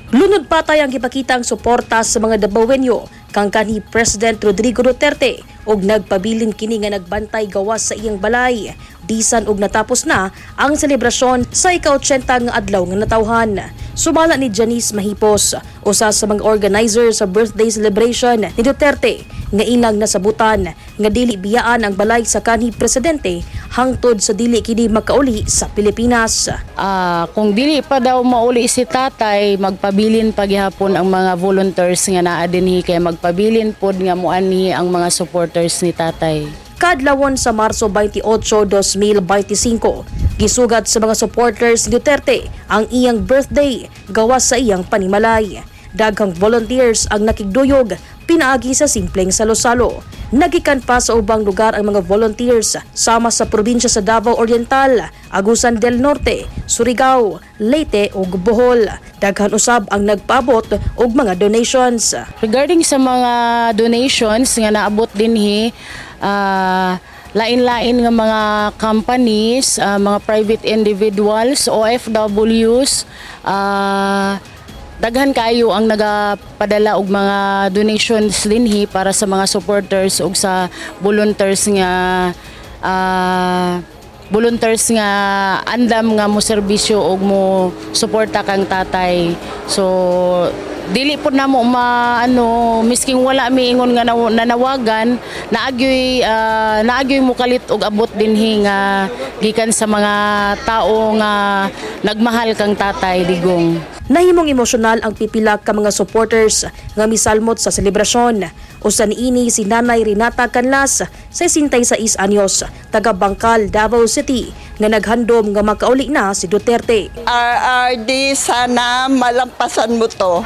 Lunod patay ang gipakita ang suporta sa mga Dabawenyo kang kanhi President Rodrigo Duterte ug nagpabilin kini nga nagbantay gawas sa iyang balay bisan og natapos na ang selebrasyon sa ika-80 nga adlaw nga natawhan. Sumala ni Janice Mahipos, usa sa mga organizer sa birthday celebration ni Duterte, nga ilang nasabutan nga dili biyaan ang balay sa kanhi presidente hangtod sa dili kini makauli sa Pilipinas. Kung dili pa daw mauli si tatay, magpabilin paghapon ang mga volunteers nga naa dinhi kay magpabilin pod nga muanhi ang mga supporters ni tatay. Kadlawon sa Marso 28, 2025, gisugat sa mga supporters ni Duterte ang iyang birthday gawas sa iyang panimalay. Daghang volunteers ang nakigduyog pinaagi sa simpleng salo-salo. Nagikan pa sa ubang lugar ang mga volunteers sama sa probinsya sa Davao Oriental, Agusan del Norte, Surigao, Leyte ug Bohol. Daghan usab ang nagpaabot og mga donations. Regarding sa mga donations nga naabot dinhi, lain-lain nga mga companies, mga private individuals, OFWs, daghan kayo ang nagapadala og mga donations dinhi para sa mga supporters ug sa volunteers nga andam nga mo serbisyo og mo suporta kang tatay. So dili po namo ma ano, misking wala mi ingon nga nanawagan, naagyoy mo kalit og abot dinhi nga gikan sa mga tao nga nagmahal kang Tatay Digong. Nahimong emosyonal ang pipila ka mga supporters nga misalmot sa selebrasyon. Usa niini si Nanay Renata Canlas, 66 anyos, taga Bangkal, Davao City, nga naghandom nga makauli na si Duterte. RRD, sana malampasan mo to.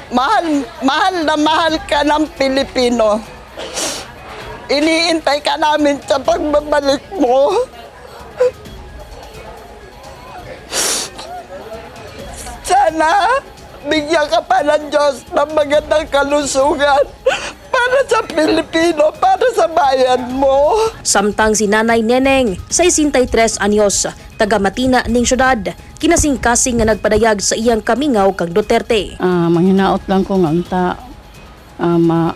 Mahal, mahal na mahal ka ng Pilipino. Iniintay ka namin sa pagbabalik mo. Sana bigyan ka pa ng Diyos ng magandang kalusugan para sa Pilipino, para sa bayan mo. Samtang si Nanay Neneng, 63 anyos, taga Matina ning syudad, kinasingkasing nga nagpadayag sa iyang kamingaw kang Duterte. Manghinaot lang ko nga unta ma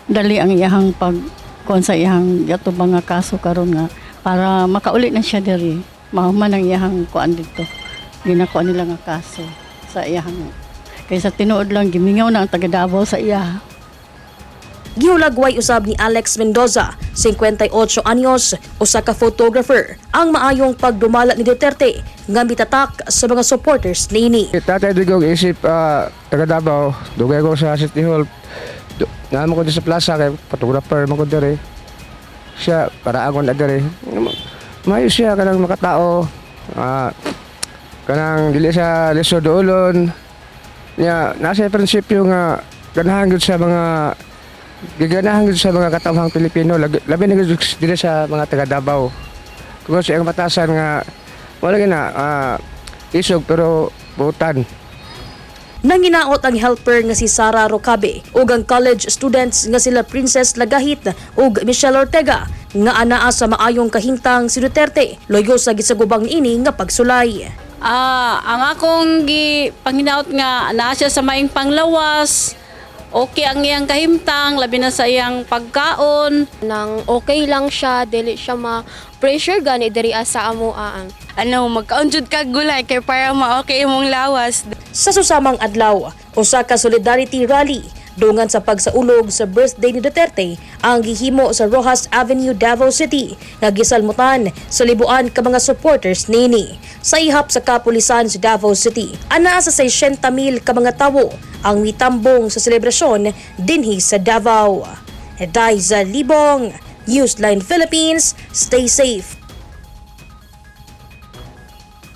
dali ang iyahang pag kuan sa iyahang yatubang nga kaso karon nga para makauli na siya diri, mahuman ang iyahang kuan dito, ginakuan nila nga kaso sa iyahang, kay sa tinuod lang gimingaw na ang taga Davao sa iya. Gihulagway usab ni Alex Mendoza, 58 anyos, usa ka photographer, ang maayong pagdumala ni Duterte nga mitatak sa mga supporters niini. Tatay Digong isip taga Davao, dugay ko sa City Hall. Naman ko di sa plaza kay photographer man ko diri. Siya para akon na diri. Maayo siya kanang makatao. Kanang dili sa lisod ulon. Nya nasa prinsipyo nga ganahan gyud sa mga giganahan gyud sa mga katawhang Pilipino, labi na gyud dili sa mga taga Davao. Kung sa iyang batasan nga wala gyud na isog pero butan. Nanginaot ang helper nga si Sara Rocabe ug ang college students nga sila Princess Lagahit ug Michelle Ortega nga anaa sa maayong kahimtang si Duterte loyo sa gisagubang ini nga pagsulay. Ang akong gi panghinaot nga naa siya sa maing panglawas. Okay ang iyang kahimtang, labi na sa iyang pagkaon. Nang okay lang siya, dili siya ma-pressure gani diri sa amoa. Ano, magkaon jud ka gulay kay para ma-okay imong lawas. Sa susamang adlaw, usa ka solidarity rally dungan sa pagsaulog sa birthday ni Duterte ang gihimo sa Rojas Avenue, Davao City nga gisalmutan sa libuan ka mga supporters nini. Sa ihap sa kapulisan sa Davao City, anaa sa 600,000 ka mga tawo ang mitambong sa selebrasyon dinhi sa Davao. Daiza Libong, Newsline Philippines, stay safe.